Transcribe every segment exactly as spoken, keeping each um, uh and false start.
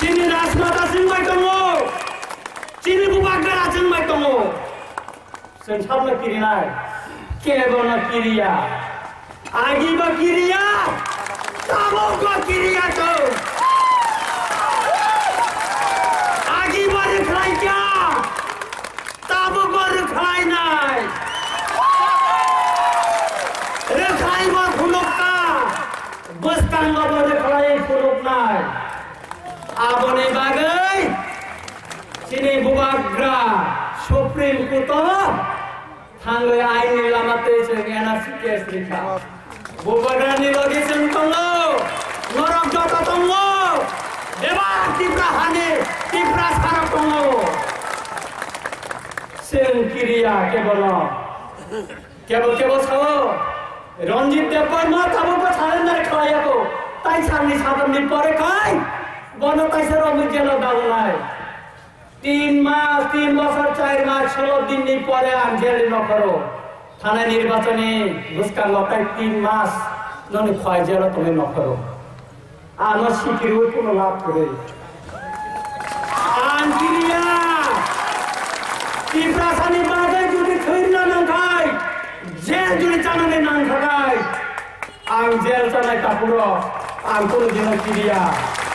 Chini rajmata chwng bai tongo. Chini bubagra chwng bai tongo. Chwng sabno kirinai. Kebono kiriya. Agibo kiriya. Tabukbo kiriya chwng. Agibo rwkhlaikha. Tabukbo rwkhlainai. Rwkhlaibo phunukna. Bwskango bo rwkhlai phunuknai. Aboni bagwi chini bubagra Supreme Court-o thangwi aini lama twi chwng N R C case rikha. Bubagrani logi chwng tongo, norok joto tongo, bebak Tipra hani Tiprasarok tongo. Chwng kiriya kebono. Kebo kebo sao, Ranjit Debbarma tabukbo surrender khlaiyago. Tai salni satamni pore khai bono taisa romwi jelo dagonai. Tin mas, tin bosor, char mas, solo dinni pore ang jelni nokhoro. Thanai nirbachoni bwskango tai tin mas noni khwai jelo tongwi nokhoro. Ano sikirwi kuno lab kwrwi. Ang kiriya. Tiprasani bagwi jodi thwirna nangkhai, jel jodi chanani nangkhakhai, ang jel chanai takhukro, ang kuno dino kiriya.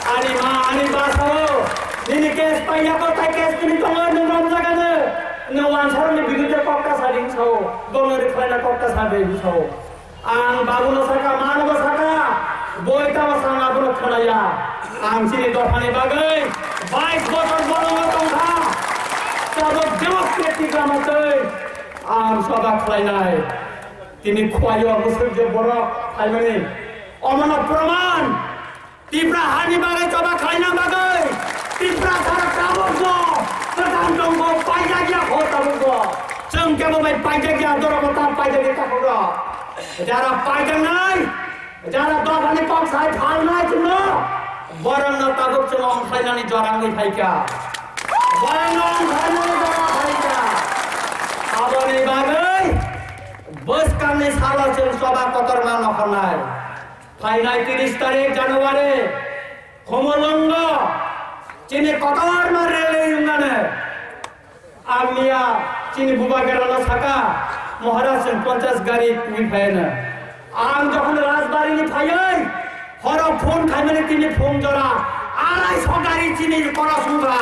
Ani ma, ani basao, nini case paiyako tai case kini tongo nwng romjagano. Nwng wansarokni biruddhe kokta sadi sao, gomnori khlaina kokta sadi sao. Ang babuno saka, manobo saka, boitabo saka, abono khwnaya. Ang chini dophani bagwi bais bosor bolongo tongkha. Tabuk democratic lama twi ang soba khlainai. Tini khwlaio bwswk je borok phaimani. Omono proman. Tipra hani bagwi choba khlaina bagwi Tiprasarok tabukbo kwthang tongkho, paijakya kho tabukbo. Chwng kebo bai paijakya, dorok bo ta paijakya takhukro. Jara paijaknai, jara dophani kok sai phalnai chwngno, borokno tabuk chwng ongkhlainani jora wngwi phaikha. Borokno ongkhlainani jora phaikha. Aboni bagwi bwskangni salo chwng choba kotorma nokharnai. Phainai tris tarik January, Khumulwngo chini kotorma rally wngnani. Ang miya chini bubagrano saka, Maharaj chwng ponchas gari twi phaiyano. Ang jokhon Rajbarini phaiwi, horo phone khaimani tini phone jora, arai so gari chini koros wngkha.